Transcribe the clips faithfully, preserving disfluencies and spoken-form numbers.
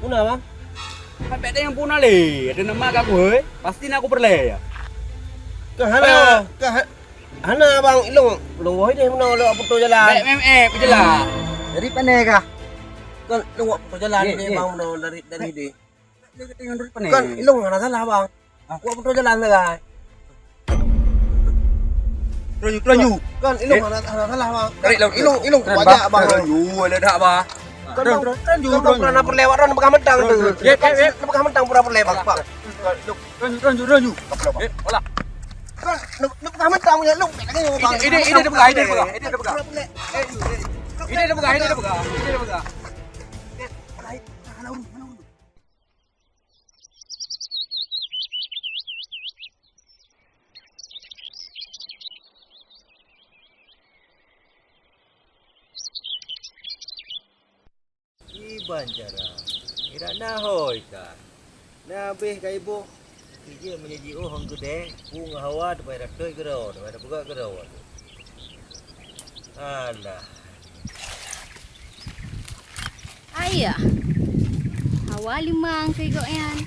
Puna, Bang? Sampai ada yang puna le, ada nama kat aku, hei. Pasti nak aku perleh ya. Kah hana, Ayo. Kah ha-, hana, Bang, ilong, ilong wahai deh, muna lewat putus jalan. Baik, mem, eh, pejelah. Dari mana kah? Kan, ilong wak putus jalan Ye, ni, ye. Bang, muna dari, dari deh. Dia kata yang dari mana? Kan, ilong hana salah, Bang. Hah? Wak putus jalan sagai. Teruju, teruju. Kan, ilong Eh. Hana, hana salah, Bang. Tarik laut. Ilong, ilong Kan, pajak, Bang. Bang. Teruju, ada tak, Bang? Kan, Teruju, Bang, teruju, kan, Bang, teruju. Pernah perleh wak ron pegang mentang tu. Teruju, teruju. Ye, ye, ye. Pegang mentang pura perleh, Bang. Bang. Teruju, teruju, teruju. Apa, Bang? Eh, olah. Kan, nak, nak pegang mentang punya, lu. Ini, ini, ini dia pegang, ini dia pegang, ini dia pegang. Ini dia pegang, ini dia pegang, ini dia pegang. Iban cara. Irak na hôi ka. Na abéh ka iboh. Ije meunyoe jiôh hong keudeh, pu ngon hawa teumai ratot keudroe, teumai tapeugah keudroe. Alah. Ayah, hawa limang keu gobnyan.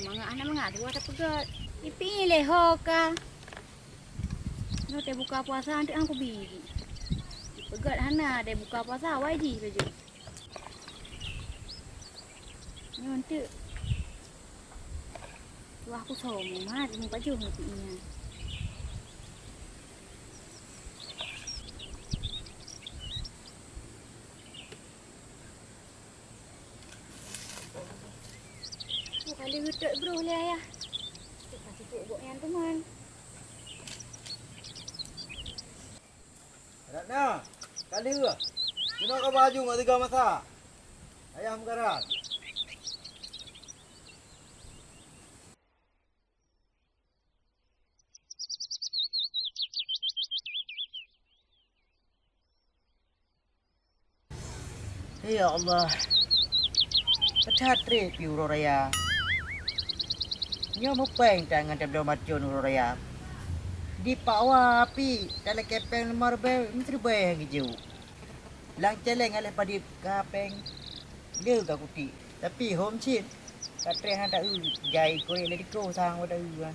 Mangat hana mangat tuha tapeugöt. Ipi lé ho ka. Nyoe teuh buka puasa, anteuk han kubi. Ipeugöt hana, teuh buka puasa, awai jih laju. Nyoe teuk. Wah, aku soe mumat, meupajoh ngon ipinya. Oh, ka lheueh teuk broh lé ayah. Teuk ka sibuk gobnyan teuma. Ratna, ka lheueh. Keunoe ka baju ngon tiga masa. Ayah meugaran. Ya Allah, peuthat treb pih uroe raya. Nyoe meupéng that ngon tabloe macon uroe raya. Di pakwa api talakée péng limong ribée, meusiribée nyang geujok. Lam céléng aléh padub ka péng le ka kutiek, tapi hom cit ka treb hana taeu, jai korek lé diko sang wada eu.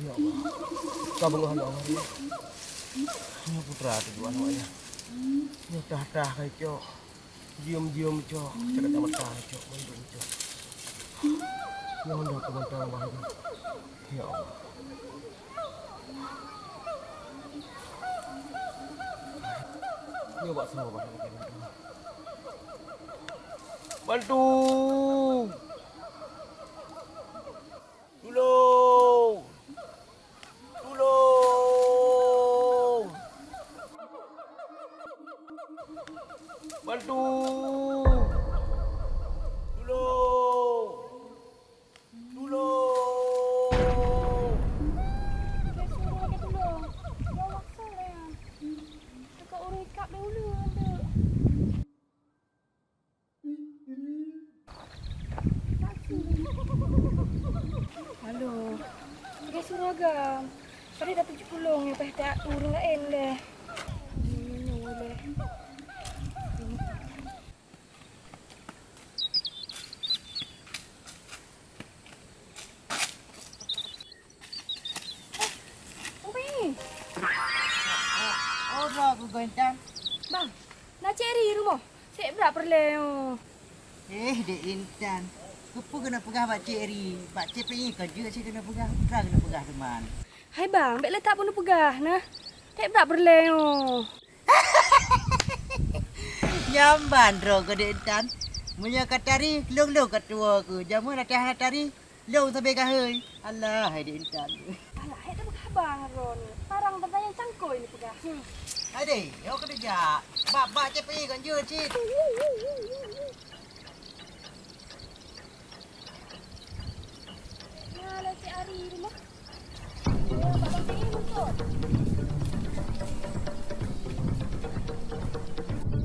Ya Allah, ka beungoh lom hari nyoe. Nyoe putra tujuan awak nyan. Nyoe tah-tah ka icok, jiem-jiem icok, cakap mata icok, mandum icok. Nyoe honda keu mantong abah nyoe. Ya Allah. Nyoe bak soe abah nyoe. Bantu! Tulông! Tulông! Bantu! Tulông! Tulông! Dia suruh lagi tulông. Ya Allah, kesal ya. Dekat orang ikat dulu, aduh. Halo. Dia suruh agam. Tadi dah tujuh puluh yang peh tak urung lain deh. Nyonya deh. Umi. Oh, bro, aku gontang. Bang, na Cik Eri rumoh. Cek brat peureulée nyoe. Eh, Dek Intan. Keupeue keuneuk peugah bak Cik Eri? Bak Cik Eri ka jeuet cit keuneuk peugah, ka keuneuk peugah teuma. Hai bang, bék leutak peuneuk peugah nah. Cek brat peureulée nyoe. Nyan ban droe keu Dek Intan. Meunyoe ka tari, lôn-lôn ka tuwoe keu. Jameun até hana tari, lôn sabe ka hôi. Alah, hai Dek Intan. Alah, hai tapeugah bang droe nyoe. Parang teuntang nyang cangkôi neupeugah. Hmm. Hai deh, yo keuneuk jak. Bak, bak Cik Eri kon jeuet cit. Nah, lé Cik Ari rumoh.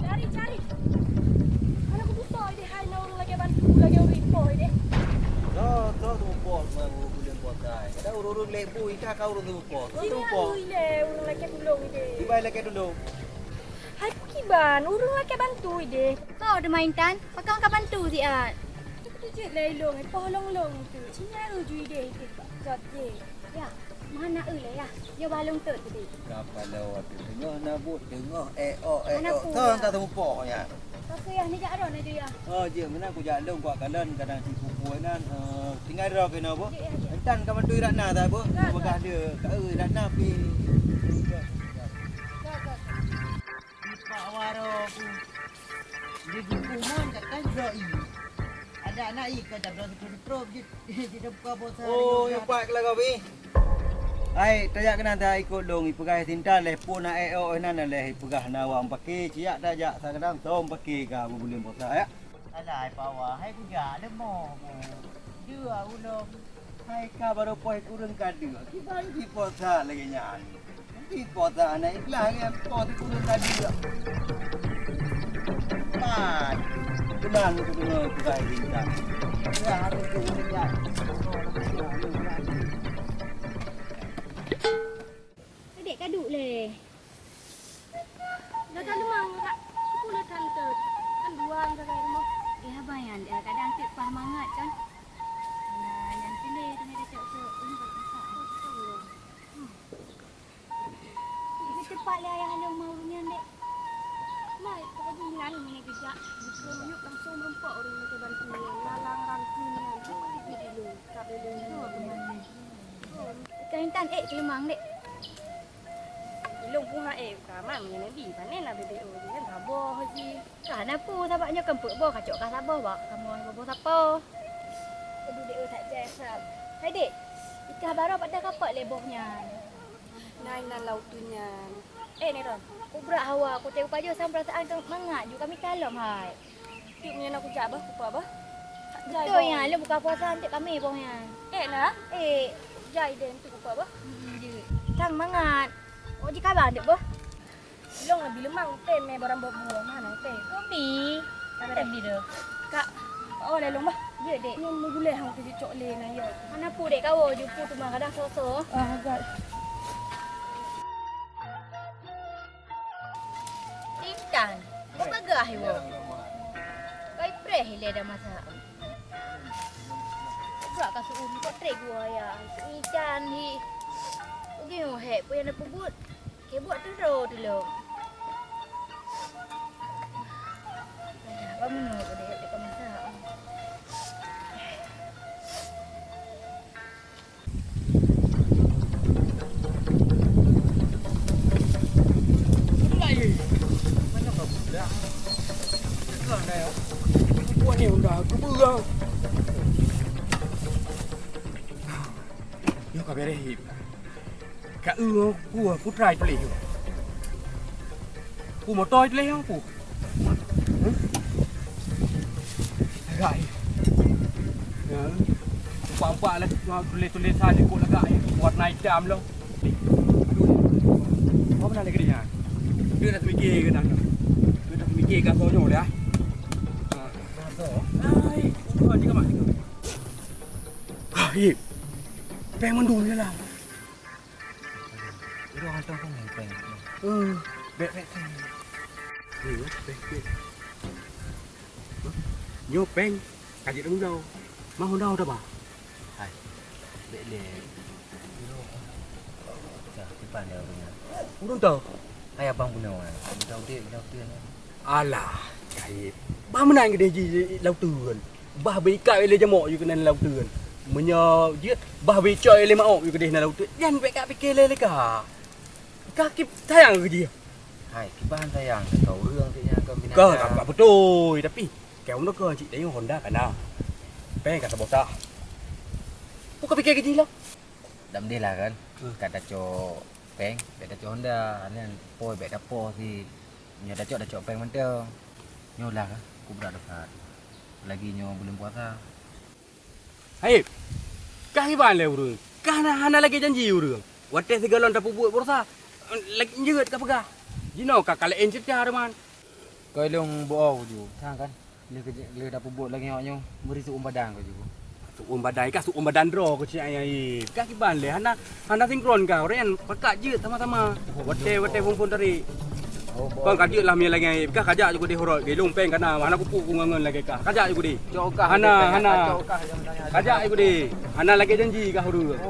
Cari, cari. Mana aku buta ini, hai, na ureueng lagèe bantu, lagèe ureueng. Ureueng lé bu, ika ka ureueng teupo. Sini aku ile, ureueng lakée tulông ide. Kiban lakée tulông. Hai kiban, ureueng lakée bantu ide. Kau teuma Intan, pakon ka bantu siat? Itu kejut lé ilong, poh long-long itu. Sini aku ju ide itu, Pak. Jot je. Ya, mana eu le ya? Yo balong tu tadi. Ka paloe teungoh na buet, teungoh eh oh eh oh. Thon ta teupo nyan. Tapi ya ni jak ron aja ya. Oh, jeuet meunan kujak lôn kuat kalon kadang si pupue nan, eh, tinggai droe keunoe boh. Jeuet, ya, jeuet. Entan ka bantu Ratna ta boh. Ka, ka. Peugah dia, ka eu Ratna pi. Ka, ka, ka. Di Pak Waro ku. Di Gukumon takkan jok i. Ada anak i ka dah berasa terus jeuet. Jeuet dah buka bosa. Oh, yang pat keulaga bi. Hai, tajak keunan ta ikot lôn, ipeugah sinta leh pun na eh oh nan leh ipeugah na wang paké, ciyak tajak sakadang som paké ka bubuleng posa ya. Alah, hai pawa, hai kujak lemoh. Dua ulom. Hai ka baru poh kureueng ka dua. Kiban jiposa lagée nyan. Jiposa aneuk ikhlas nyan poh kureueng ka dua. Pat. Keunan keunoe kukai bintang. Ya, harus tu ya. Adik ka duek lé. Dah ka limang, Kak. Sepuluh tante. Kan dua yang jaga rumah. Eh, abang yang, eh, kadang tu pah mangat kan. Nah, yang sini kena dah cok tu. Ini tak masak. Itu cepat lé ayah lu mau nyan dek. Mai, tadi nyan mana bijak. Bukan yuk langsung nampak orang nak bantu nyan. Lalang rantu nyan. Cepat itu dulu. Tak boleh dulu. Ikan intan, eh, kelimang dek. Ilong pun ha eh, kaman meunyoe nabi, panen lah bebek oh, dia kan saboh ji. Ka na pu, sabab nyoe kan peuet boh, kacok ka saboh bak kamoe boh sapo. Aduh, dek, oh, tak jai sab. Hai, dek, ikah baroe pat dah kapot lé boh nyan. Nai nan lau tu nyan. Eh, Neron. Kubrak hawa, kuteu pajoh sang perasaan keu mangat ju kami kalom, hai. Tiep nyan aku jak bah, kupak bah. Betul nyan, lôn buka puasa untuk kami boh nyan. Eh, nah. Eh. Jai deh untuk kupak bah. Hmm, je. Tang mangat. Oh, jikaban dek boh. Long lebih lemang tem meh barang buah-buah mana tem. Kopi. Tem di deh. Kak, oh, lelong bah. Je, dek. Nyoe meuguléh hang keu cok lé na yo. Mana pu dek kawo ju pu tu mah kadang soso. Ah, agak. Intan, kau bagah iwoe. Kai preh ilée dah masak. Buat ka suum kau trek gua ya. Intan hi. Ugi hek pun yang dah pebut. Kebot tu ro tu lo. Bangun lo, kau dah hek kau masak. Nyoe ka beureh, Hip. Ka eu ku putra tuléh nyoe. Ku moto tuléh nyoe ku. Lagak, eh. Ya. Empat-empat lah, tulis-tulis saja kok lagak, eh. Warna hitam lo. Aduh. Apa pernah lagi dia? Dia dah mikir ke dah? Dia dah mikir ke apa nyoe dah? Ha. Hai, bukan dia kat mana? Ah, iya. Peng mandum je lah. Udah hantam kan peng. Eh, bek, bek, bek. Nyoe peng, ka jeuet lam ulau. Ma Honda udah ba? Hai, bek le. Dah, depan dia punya. Urang tahu? Hai abang bunoe. Udah udah udah udah. Alah, Gaib. Bah meunan keudeh ji lam uteuen. Bah beuikat ilée jamok ju keunan lam uteuen. Meunyoe jeuet, bah beuicok ilée maok ju keudeh na lam uteuen. Nyan bek ka pike lé leka. Ka kip sayang keu jih. Hai, kiban sayang keu ureueng keu nyan keu binatang. Ka, ka beutôi, tapi keu ureueng keu cit tayong Honda kana. Peng ka saboh tah. Pu ka pike keu jih lah. Dak meudeh lah kan. Hmm. Ka tacok peng, bek tacok Honda, nyan poi bek tapoh sit. Nyoe tacok, tacok peng mantong. Nyoe lah, kubra dekat. Lagi nyoe buleuen puasa. Hai, kah iban lé ureueng. Kah na hana lagée janji ureueng. Watée sigohlom tapeubuet puasa, lagée jeuet ka peugah. Jinoe ka kalek en ceuta ruman. Koi lôn boh ju, sang kan? Lé, lé tapeubuet lagée nyoe, meuri seuuem padang koi ju. Su'um badan kah, su'um badan droe keuh cit ayah. Kah kiban lé, hana, hana sinkron kah. Orang pakat jeuet sama-sama. Watèe, watèe phôn-phôn tarék. Kon ka jeuet lah mie lagèe, kah kajak ju keudéh uroe, geulong péng kana, hana kupuk ku ngon lagèe kah. Kajak ju keudéh. Cok kah, hana, hana. Cok kah, jangan tanya. Kajak ju keudéh. Hana lagèe janji kah ureueng.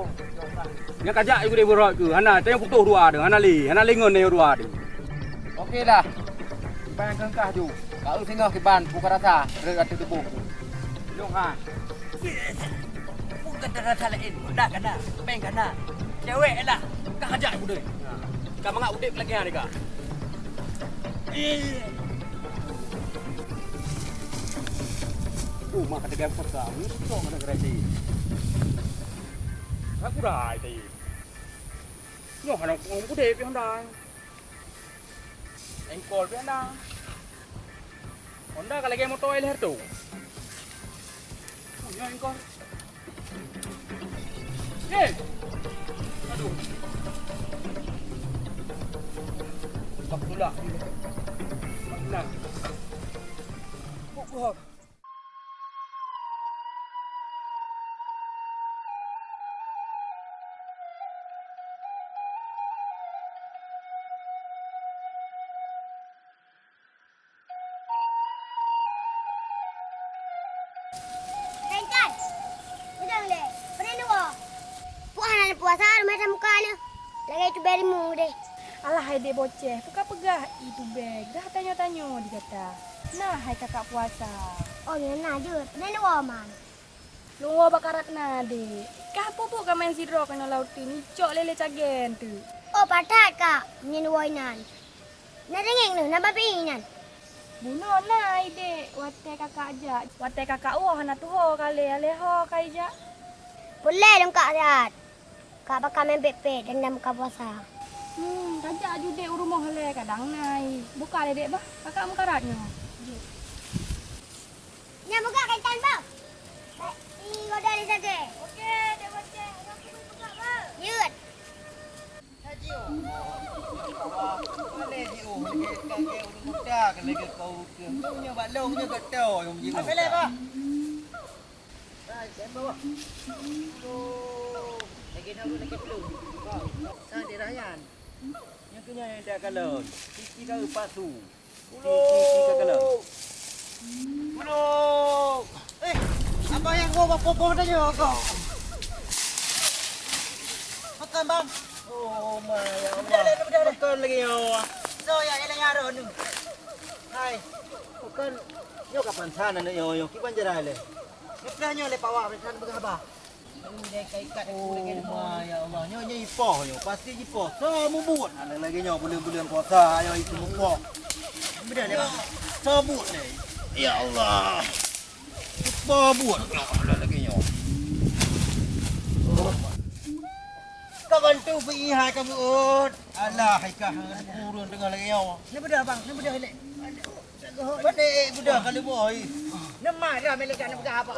Nyan kajak ju keudéh uroe keuh. Hana, teuh putôh dua deuh. Hana lé, hana lé ngon dua deuh. Oke lah. Kiban keu kah ju. Ka eu singoh kiban, buka rasa, reu ateueh tuboh. Lôn ha. Bukan rasa laén, budak kana, péng kana. Cewek lah, ka hajat udép. Ka mangat udép lagèe nyan ka. Oh, mak kata gaya peka, ni cok kata kerasi. Aku dah ai tadi. Nyoh hana udép pih Honda. Engkol pih hana. Honda ka lagèe moto L R tu. Punya engkol. Eh. Aduh. Bak tulak. Bak tulak. Kok gua Intan, udang lé, peureunoe. Puah hana puasa, rumah tamuka nyoe. Lagèe tubèe rimueng deh. Alah hai dek boceh, peugah-peugah i tubèe, gah tanyoe-tanyoe di gata. Nah hai kakak puasa. Oh, nyan na jeuet, peureunoe man. Lôn woe bak karat na dek. Kah pupuk ka main sidroe keunoe laôt teuk, nicok lé-lé cagèe teuk. Oh, patat kak, nyan woe inan. Na dengeng neuh, na babi nyan. Bunoe na idek, watèe kakak jak, watèe kakak woe hana tuho ka lé, lé ho ka ijak. Peureulèe lôn kak siat. Kak baka meu'en pet-pet dan lam buka puasa. Hmm, kajak aju dek u rumoh lé kadang na i. Buka lé dek bah, kakak meukarat nyoe. Nyan buka kaitan bah. I goda di sagai. Oke, dek boceng, nyoe keuneuk buka bah. Jeuet. Ulo! Ulo! Eh, abang nyang ngom apa boh tanyoe kau? Makan bang. Oh, ma, ya Allah. Bedah lé, bedah lé. Makan lagi nyawa. So, ya, ya, ya, ya, ya. Hai. Makan. Nyoe kapan sana nyoe, nyoe kiban jarai lé. Nyoe nyoe lé pawa, sana beugah haba. Oh, ma, ya Allah. Nyoe, nyoe ipoh nyoe. Pasti ipoh. So mubuet. Ada lagi nyoe buleuen-buleuen puasa. Ayo itu mupoh. Bedah lewat. So buet deh. Ya Allah. Ipoh buet. Ada lagi nyoe. Ka bantu pi hai ka buet. Alah, hai ka ureueng teungoh lagi nyoe. Ni bedah bang, ni bedah lek. Pandai, eh, budak kalau boh, eh. Nama dah milik anak peugah apa?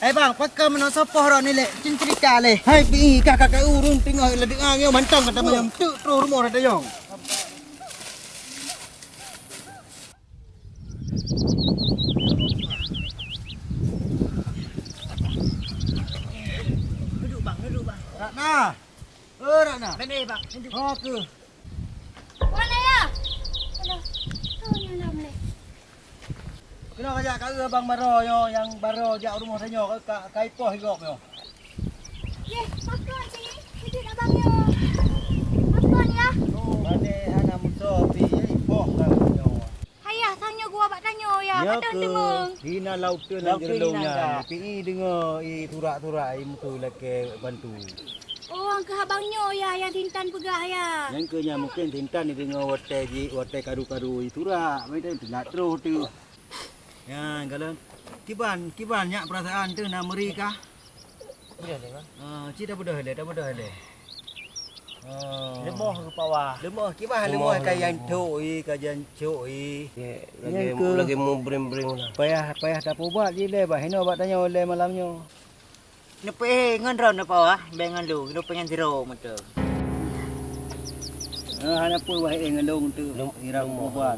Eh, bang, pakon meunoe sopoh ro ni lek? Cen cerita leh. Hai, pi, kah kakak ureueng teungoh ladeueng angin mantong kata mayam. Tuk terus rumoh dah tayong. Duduk, bang, duduk, bang. Ratna. Oh, Ratna. Mana, bang? Duduk. Oh, ke. Wan, ayah! Alah, tu nyan lam leh. Keunoe kajak ka eu abang baroe nyoe nyang baroe jak rumoh tanyoe ka, ka, ka ipoh i gob nyoe. Yeh, pakon cit? Keuneuk abang nyoe. Pakon, yah? Oh, bane hana musoh pih, ipoh ka nyoe. Hayah, sang nyoe gua bak tanyoe, yah. Nyoe ka teumeung. Hina laut tu nang jeulong nyan. Pi i deungoe i turak-turak i mutu lakèe bantu. Oh, angkeuh abang nyoe ya, nyang Tintan peugah ya. Nyang keu nyan mungken Tintan deungoe watèe ji, watèe karu-karu i turak, meunan teulat troh tu. Nyan kalon. Kiban, kiban nyak peurasaan tu na meuri kah? Beudôh lé, Bang. Ah, ci dah beudôh lé, dah beudôh lé. Ah. Leumoh keu pawa. Leumoh, kiban leumoh ka jan cok i, ka jan cok i. Lagèe, lagèe mubreng-breng lah. Payah, payah tapubat ji lé, bah inoe bak tanyoe lé malam nyoe. Neupeuéh ngon droeneuh pawa, bèk ngon lôn, lôn pengen sidroe mantong. Ah, hana peue wahé ngon lôn tu. Lôn, ira lôn ubah.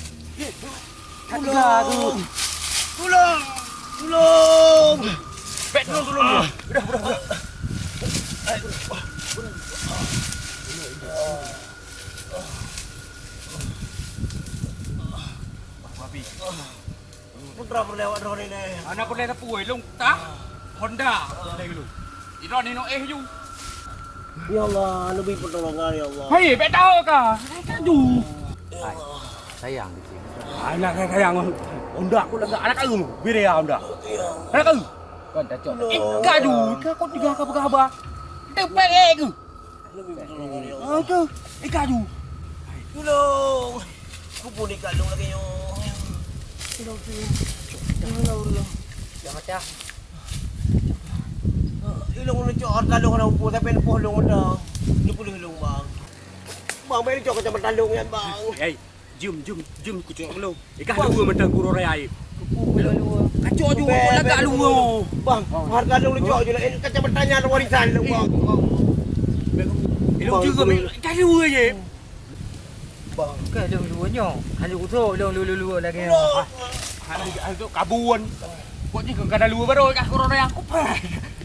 Tulông! Tulông! Tulông! Bèk tulông, tulông dia. Udah, udah, udah. Babi. Putra peureulèe awak droeneuh nyoe. Hana peureulèe sapeue, lôn tah Honda peureulèe keu lôn. Droeneuh nyoe éh ju. Ya Allah, leubeh peutolongan, ya Allah. Hai, bèk tahu ka. Hai, kaju. Ya Allah. Sayang di sini. Anak saya sayang. Honda aku lagak anak kau. Biri ya Honda. Ya Allah. Anak kau. Kon tacok. Eh, kaju. Kau tiga ka peugah haba. Teupeue éh keu. Leubeh peutolongan, ya Allah. Engkau, eh, kaju. Tulông! Kubu ni kalông lagèe nyoe. Tulông, tulông. Ya Allah, Allah. Dah macam. Ilông leucok harta lông hana upu, tapi leupah lông dah. Ni pulih lông, bang. Bang, bèk leucok kacamata lông nyan, bang. Hei, Jeuem, jeuem, jeuem kucok dulu. Eh, kah dua mantong guru raya. Kacok ju, lagak dua. Bang, harta lông leucok ju lah. Eh, kacamata nyan warisan lông, bang. Ilông jeuem, kah dua je. Bang, kah lông dua nyoe. Hana kusok lông dua-dua lagèe nyoe. Hana, hana kabun. Kok ni kada dua baru kah guru raya.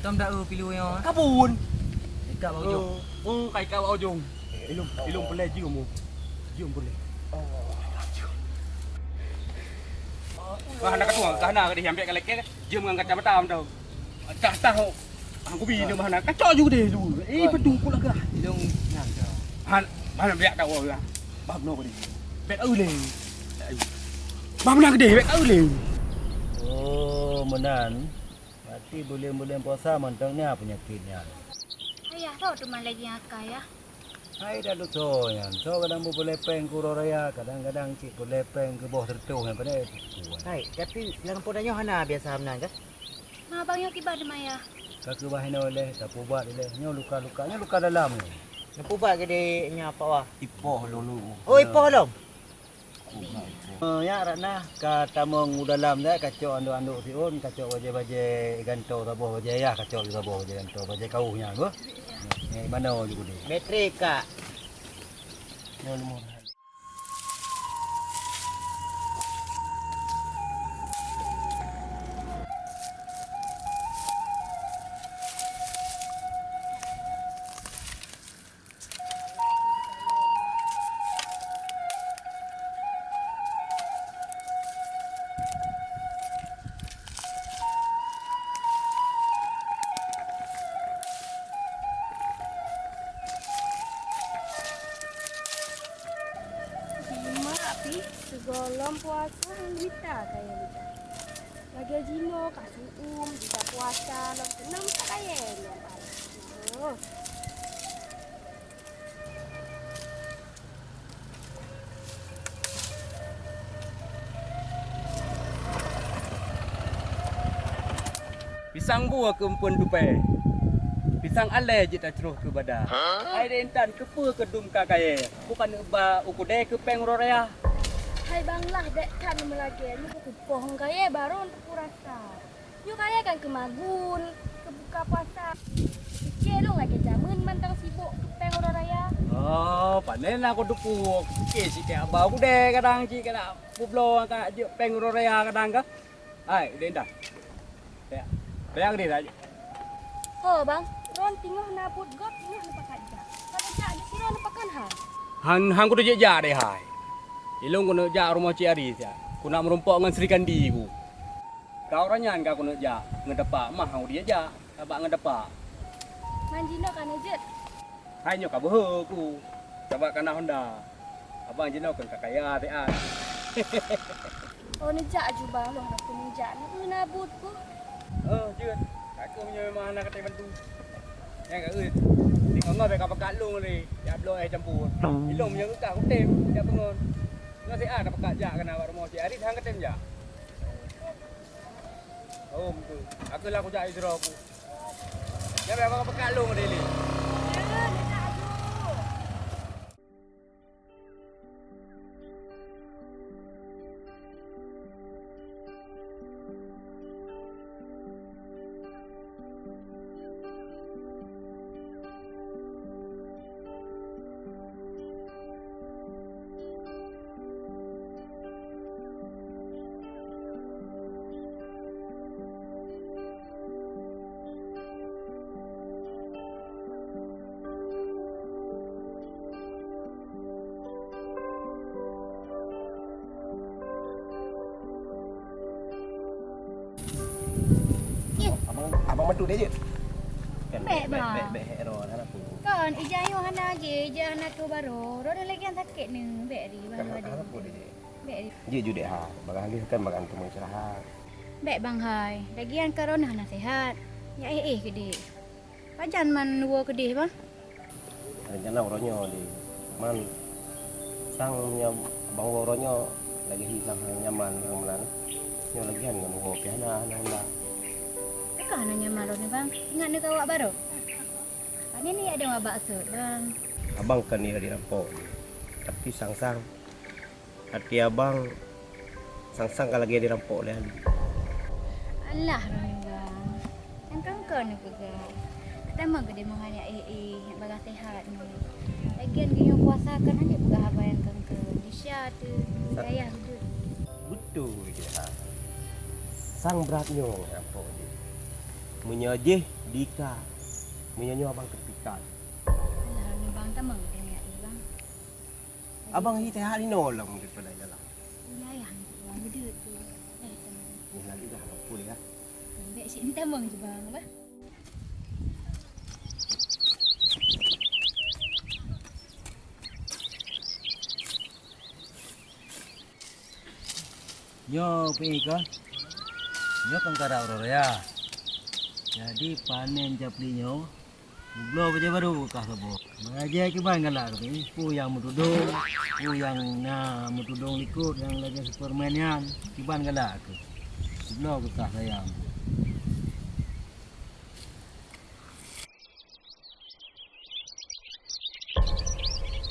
Tom dak pilu nyoe. Kabun. Ikat bak ujong. Oh, oh, kai ikat bak ujong. Ilông, ilông peureulèe jeuem, oh. Jeuem peureulèe. Bah, hana katueng, ka hana ka deh, ambek ka lekeh, jeuem ngon kacamata mantong. Tah, tah, oh. Ah, kubi ni mah hana. Kacok ju deh tu. Eh, betul pula kah. Ilông nang dah. Han, mana biak tahu lah. Bah, benar ka deh. Bèk ulèe. Bah, menang deh, bèk ulèe. Oh, meunan. Berarti buleuen-buleuen puasa mantong na peunyakét nyan. Ayah, soe teuma lagèe nyan ka, Yah? Hai, dak tusoe nyan. Soe kadang beupeureulèe péng keu uroe raya, kadang-kadang cit peureulèe péng keu boh sireutoh nyan, padahai tusoe. Hai, tapi lam gampông tanyoe hana biasa meunan kah? Ma abang nyoe kiban teuma, Yah? Ka keubah inoe lé, tapeuubat ilèe. Nyoe luka-luka, nyoe luka dalam nyoe. Neupeuubat keu di nyoe Pak Wah? Ipoh lôn. Oh, ipoh lom? Eh, nyak Ratna ka tamong u dalam dah, kacok anduk-anduk siôn, kacok bajèe-bajèe gantoe saboh bajèe yah, kacok saboh bajèe gantoe, bajèe kawöh nyan, beuh. Nyan, nyan manoe ju kudeh. Bateri, Kak. Nyoe leumoh. Simak pih, sigohlom puasa mita kayèe mita. Lagèe jinoe ka su'um, jita puasa lom keunong ka kayèe lom. Aduh. Pisang bue keu eumpeuen tupée, pisang alée jeuet tacroh keu bada. Hai Dek Intan, keupeue keu dum ka kayée? Peue ka neuba u keudée keu péng uroe raya? Hai Bang, lah bék that meulagée nyoe, kupoh ngon kayée barô teupeu rasa. Nyoe kayée kan keu magun, keu buka puasa. Pike lôn lagée jameun mantong sibok keu péng uroe raya. Oh, pané na kuteupeue. Pike sikée haba u keudée kadang cit keuneuk peubloe ka jeuet péng uroe raya kadang ka. Hai, udeh dah. Payah, payah udeh dah. Ho bang, droen teungoh na buet gob teungoh neupakat jak. Pakat jak di sira neupakon ha? Han, han kuteujak jak deh hai. Ilôn keuneuk jak rumoh Cik Ari siat. Kuneuk meurumpok ngon Sri Kandi ku. Ka uroe nyan ka keuneuk jak, ngon teumpat mah han udeh jak, sabab ngon teumpat. Ngon jinoe ka neujeuet. Hai nyoe ka beuhe ku, sabab ka na honda. Abang jinoe kon ka kaya siat. Oh, neujak aju bang, lôn hana keuneuk jak, na buet ku. Oh, Meunyoe memang hana katem bantu. Nyang ka euet. Tengok ngon bèk ka peugah lôn lé, jak bloe éh campur. Ilôn meunyoe geukah kutem, jak peungon. Ngon siat na peugah jak keunan bak rumoh cit. Hari han katem jak. Oh, beutôi. Aku lah kujak idroe ku. Nyang bèk ka peugah lôn lé. Abang, abang mandum deh, Jek? Kan bèk, bèk, bèk, bèk, bèk, hek droe, hana peue. Kan, ija nyoe hana jih, ija hana keu baroe. Droe lagèe sakét ni, bèk ri, bang, hana peue deh, Jek. Bèk ri. Jek judek ha, bagaih lheueh kan bagaih teumeuistirahat. Bèk, bang, hai. Lagian kan droeneuh hana sehat. Nyak éh-éh keudéh. Pajan man woe keudéh, bang? Rencana uroe nyoe di man sang nyoe bang woe uroe nyoe lagèe hi sang nyaman nyang meunan. Nyoe lagian ngon woe pih hana, hana, hana. Pakon hana nyaman droeneuh, bang? Ingat neuh keu awak baroe? Pane ni ada awak baksud, bang? Abang kan ni di rampok ni. Tapi sang-sang Até abang sang-sang ka lagèe dirampok lé Ali. Alah, Ron, bang. Nyang kan kon neupeugah. Tamong keudéh meuhan nyak éh-éh, nyak bagaih sehat nyoe. Lagian geuh nyoe puasa kan hana peugah haba nyang kon-kon. Isya teuh, Sa- ayah udeuet. Beutôi, Jek, ha. Sang brat nyoe rampok jih. Meunyoe jih dika, meunyoe nyoe abang keupikat. Alah, Ron, bang, tamong keudéh nyak éh, bang. Abang hi teuhah inoe lom daripada dalam. Ulèe ayah nyoe, Bang, beudeuet tu. Eh, teuma. Nyoe laju dah, apa dia? Lembek sik ni tamong je, Bang, bah. Nyoe pi kon. Nyoe kan karap uroe raya. Jadi panen capli nyoe Geubloe bajèe barô kah saboh. Bajèe kiban galak keuh, peue nyang meutudong, peue nyang na meutudong likot nyang lagèe Superman nyan, kiban galak keuh. Geubloe keu kah sayang.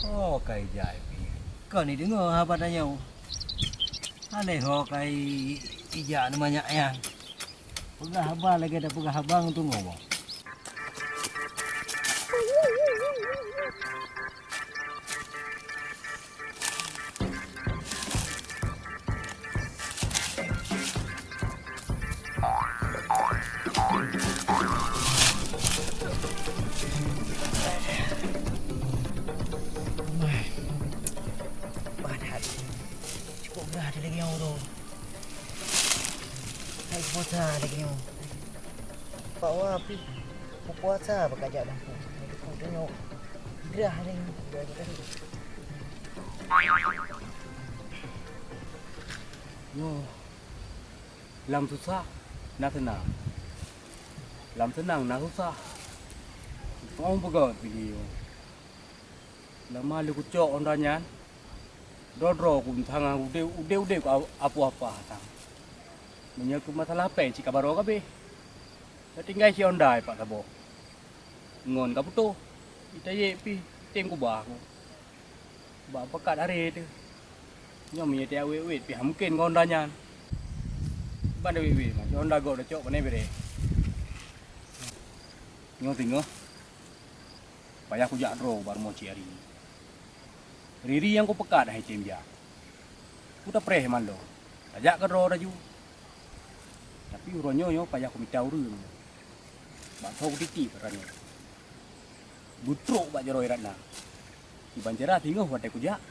Oh, kai jai pih. Kon ideungoe haba tanyoe. Aneh ho kai ijak neumanyak nyan. Peugah haba lagèe tapeugah haba ngon tungoe boh. Padat. Cukup gerah lagèe nyoe tu. Hai puasa lagèe nyoe. Pak Wah pih puasa bak jak dampung. Tengok gerah ni. Nyoe lam susah na seunang. Lam seunang na susah. Teupeugöt video. Lama lé kucok honda nyan, droe-droe ku meutangan udeb-udeb ku apoh apah tang. Meunyoe keu masalah pèng cit ka barô kabeh. Tatinggai cit honda pat saboh. Ngon ka putôh, itayek pih tem kubah ku. Bak pakat aré teuh. Nyoe meunyoe tajak wét-wét pih hana mungken ngon honda nyan. Ban wét-wét mah, honda gob tacok pane bèrèh. Nyoe singoh. Payah kujak droe bak rumoh Cik Ari. Riri nyang kupeukat hai tem jak. Kutapreh mandum. Tajak keudroe laju. Tapi uroe nyoe nyoe payah kumita ureueng. Bak soe kutitip rot nyoe. Beutrok bak jaroe Ratna. Kiban cara singoh watèe kujak.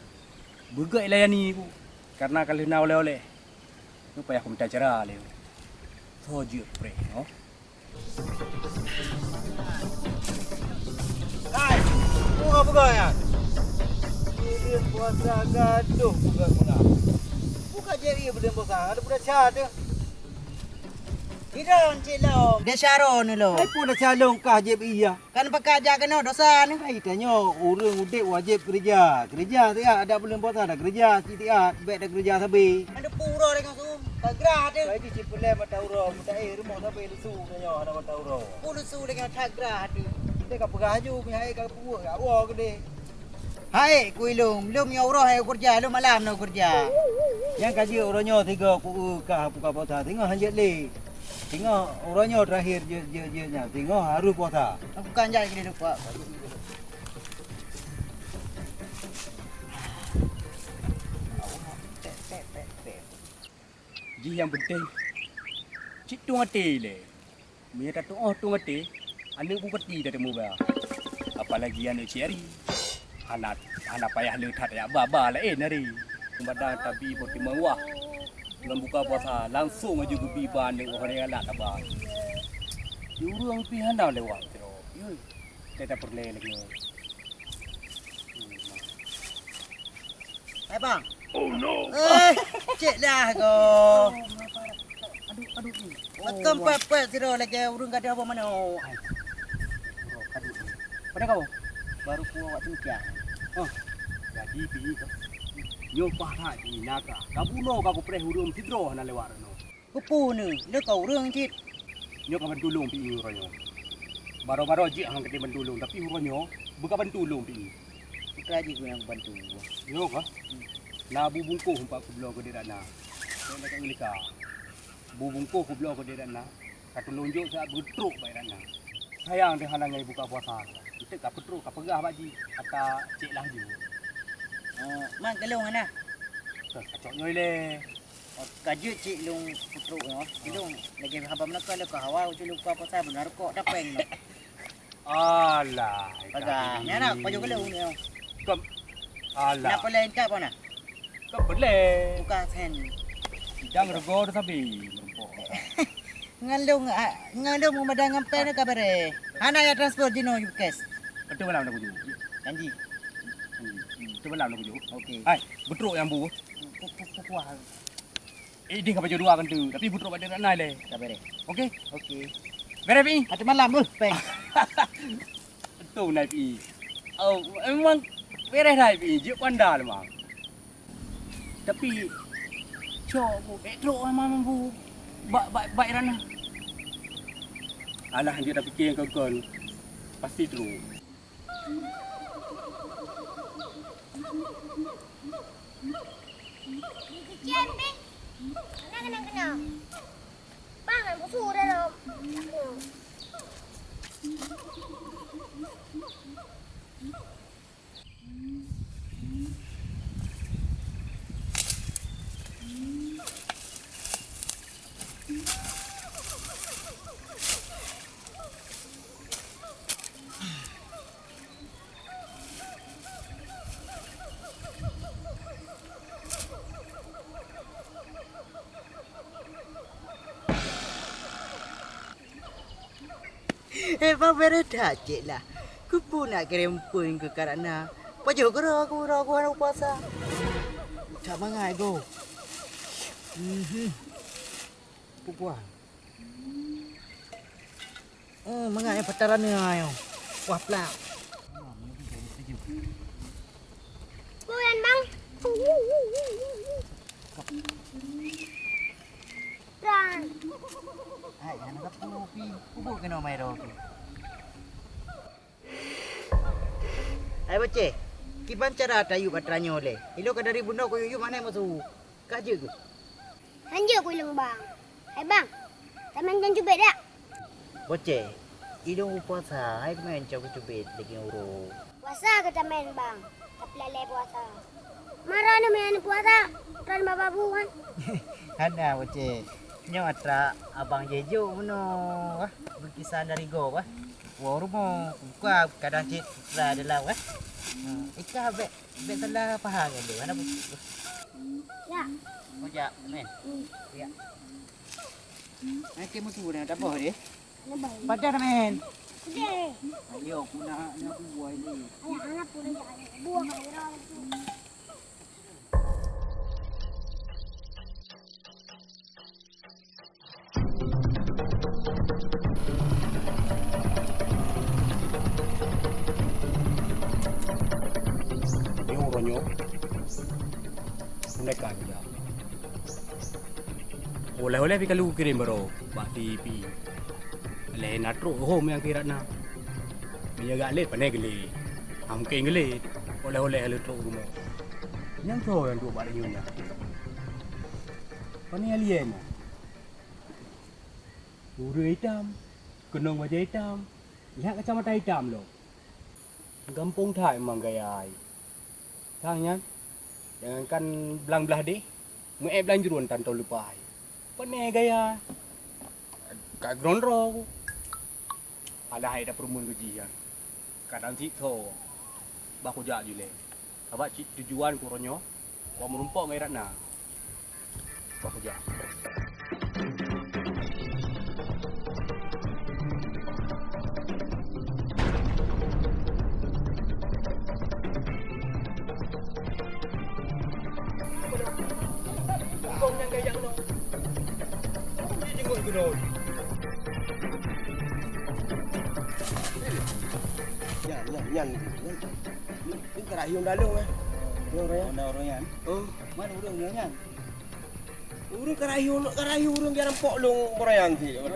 Beugèt ilayani ku. Kareuna ka lheueh na oleh-oleh. Nyoe payah kumita cara lé. Soe jeuet preh nyoe. Hai, peue peugah nyan? Buleuen puasa gadôh peugah-peugah. Buka jari buleuen puasa, ada budak cha teuh. Sidroe cilong. Dek Syaro ni lo. Hai pun dah calon kah jeb iya. Kan pekat jak keunoe dosa ni. Hai tanyoe ureueng udeb wajéb keureuja. Keureuja siat, adak buleuen puasa dah keureuja, cit siat, bèk dah keureuja sabe. Ada pura dengan su. Tagrah tu. Hai di cipulai mata uroe, mudah eh rumoh sabe lesu tanyoe hana mata uroe. Pu lesu dengan tagrah tu. Kita ka peugah aju, mihai ka puwoe, ka woe gede. Hai, kui lôn, lôn nyoe uroe hai keureuja, lôn malam na keureuja. Nyang ka jeuet uroe nyoe sigoe ku eu kah buka puasa, singoh han jeuet lé. Singoh uroe nyoe terakhir jeuet, jeuet, jeuet nyan, singoh harus puasa. Aku kan jak lagi lupa. Jih nyang penting, cit tueng até ilèe. Meunyoe tatu'oh tueng até, aneuk bupati tateumé ba. Apalagi aneuk Cik Ari. Hana, hana payah le that jak ba, ba laén hari. Padahai tabi boh timang wah. Bulan buka puasa, langsong aju geubi ba aneuk roh galak taba. Di ureueng pih hana lewat sidroe. Yoi, teuka peureulèe lagèe nyoe. Hai, bang. Oh no. Eh, cek lah ko. Aduh, aduh ni. Betul pet-pet sidroe lagèe ureueng gadoh boh manok. Hai. Bro, aduh ni. Pada kau? Baru ku awak cengkiah. Oh. Jadi pi ka. Nyoe pah that ni naka. Ka bunoe ka kupreh ureueng sidroe hana lewat reno. Keupeue nyoe, le ka ureueng cit. Nyoe ka bantu lôn pi uroe nyoe. Baroe-baroe jeuet han keuti bantu lôn, tapi uroe nyoe beu ka bantu lôn pi. Peue ka jeuet keu nyang bantu? Nyoe ka? Na bu bungkôh empat kubloe keu Dek Ratna. Nyoe dekat Melika. Bu bungkôh kubloe keu Dek Ratna. Ka tulôn jok siat beutrok bak Ratna. Sayang deh hana ngai buka puasa. Enteuk ka peutrok ka peugah bak jih, kata cek lah jeuet. Eh, man keu lôn hana? Ka cok nyoe lé. Oh, ka jeuet cit lôn peutrok nyoe. Cit lôn lagèe haba meunakon lé ka hawa ucul lupa pasai beuna rukok tapeng nyoe. Alah, pajan nyan nak pajoh keu lôn nyoe. Kom. Alah. Napa laén tak pernah? Kom boleh. Bukan sen. Sidang rego tu sabi meureumpok. Ngon lôn, ah, ngon lôn meumada ngon pen ka bereh. Hana ya transfer jinoe you cash. Betul malam nak kuju. Janji. Betul malam nak kuju. Okey. Hai, betrok nyang bu. Pu-, pu-, pu-, puah. Eh, deh ka pajoh dua kan tu, tapi butrok bak Dek Ratna lé. Ka bereh. Okey? Okey. Bereh, Pi? Ateueh malam, eh, peng. Betul, Nai Pi. Oh, memang bereh, Nai Pi. Jeuet panda memang. Tapi, cok, bu, eh, trok memang, bu. Bak, bak, bak Ratna. Alah, dia dah fikir kau kon. Pasti trok. Cen pih. Kena, kena, kena. Bang, nak busu dah lom. Eh, bang, bereh that cit lah. Keupeue nak kirém peuen keu Kak Ratna? Pajoh keudroe aku, droe aku hana puasa. That mangat go. Mhm. Pupuan. Oh, mangat nyang pataran ni ayo. Wah, plak. Kuyan, Bang. Ran. Hai, anak aku, Pi. Kubu kena mai ro, Pi. Hai, Boceh. Kiban cara tayub atra nyoe lé? Ilo ka dari bunoe kuyub-yub, mana musu? Ka jeuet keuh? Hanjeuet ku ilong bang. Hai bang, tamén cang cubit dak? Boceh, ilong puasa hai meucok cubit lagèe uroe. Puasa keu tamén bang, tapi lalè puasa. Mara neumeuyan puasa, tron bababu kan? Hana boceh, nyoe atra abang jejok meunoe, beukisah dari gob. Woe rumoh, buka kadang cit atra dalam kan. Ikah bèk Bèk salah paham nyan deh, mana bu-, ya. Oh, jak, men. Hmm. Ya. Nanti musuh dah taboh deh. Taboh. Padah, men. Deh. Ayo, aku nak, nak buah ni. Ayo, anak pun dah buah kat Ira tu. Dekat juga. Oleh-oleh pih ka lheueh kukirém baroe bak si Pi. Lheueh na trok hom nyang keu Ratna. Meunyoe gak lét pane geulét. Ham keu geulét. Oleh-oleh lheueh trok rumoh. Nyang soe nyang duek bak rinyueng nyan? Pane alien nyan? Ureueng itam, keunong bajée itam, lihat kacamata itam lom. Gampông that memang gaya ai. Sang nyan, jangankan blang blaih deh, meu-ék blang jeuruen tan tau leupah ai. Pane gaya. Ka geurondro. Padahai dak peureumeun geuji nyan. Kadang cit tho. Bah kujak julée. Sabab cit tujuan ku uroe nyoe, ku meurumpok ngon Ratna. Bah kujak. Nyan, nyan, nyan, nyan. Ni, ni ka rayeuk dalam, eh. Ni orang nyan. Orang, orang nyan. Oh. Mana orang nyan? Ureueng ka rayeuk, ka rayeuk ureueng nyang rampok lôn beurayang cit. Oh.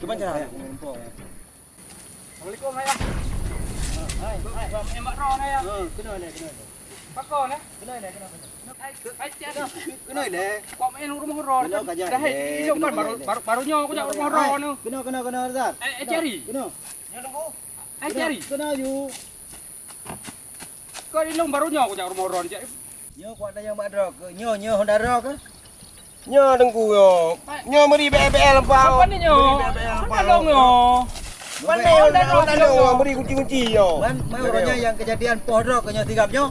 Cuman cara. Assalamualaikum, Ayah. Hai, hai. Bak, bak, bak, bak, Ayah. Ha, keunoe lé, keunoe lé. Pakon, eh? Keunoe lé, keunoe, keunoe. Hai, hai, Cik Ari. Keunoe lé. Kok main rumoh ron? Keunoe ka jak. Dah, hai, lé, ilong keunoe kan baru, lé. Baru, baru nyoe aku jak rumoh ron tu. Hai, keunoe, keunoe, keunoe, Zar. Eh, eh, Cik Ari. Keunoe. Hai, Cik Ari. Keunoe, keunoe, yu. Kok ilong baru nyoe aku jak rumoh ron, Cik Ari. Nyoe kuat dayang bak droe ke? Nyoe, nyoe Honda droe ke? Nyoe Teungku nyoe. Nyoe meuri B L, B L lampau. Apa ni nyoe? Meuri B L, B L lampau. Apa dong nyoe? Mana Honda droe nyoe? Meuri kunci-kunci nyoe. Man, man uroe nyoe nyang kejadian poh droe ke nyoe sigam nyoe.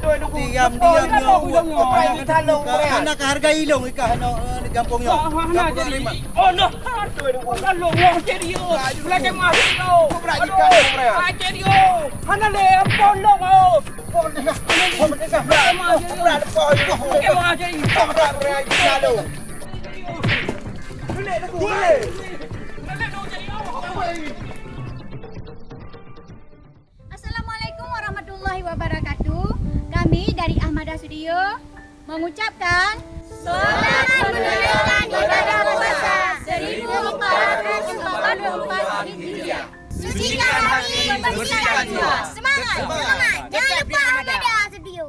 Diam, diam nyoe. Apa yang ditalong, Brian? Karena keharga ilong ikah nyoe, eh, di gampông nyoe. Hana jadi. Oh, no. Aduh, Teungku. Honda droe nyoe jadi. Lagi masuk nyoe. Kau berani kan, Brian? Ah, jadi, oh. Hana lé, poh lom, oh. Assalamualaikum warahmatullahi wabarakatuh. Kami dari Ahmada Studio mengucapkan selamat menunaikan ibadah puasa seribu empat ratus empat puluh empat Hijriah. Sucikan hati, bersihkan jiwa. Semangat, semangat. Jangan lupa Ahmada Studio.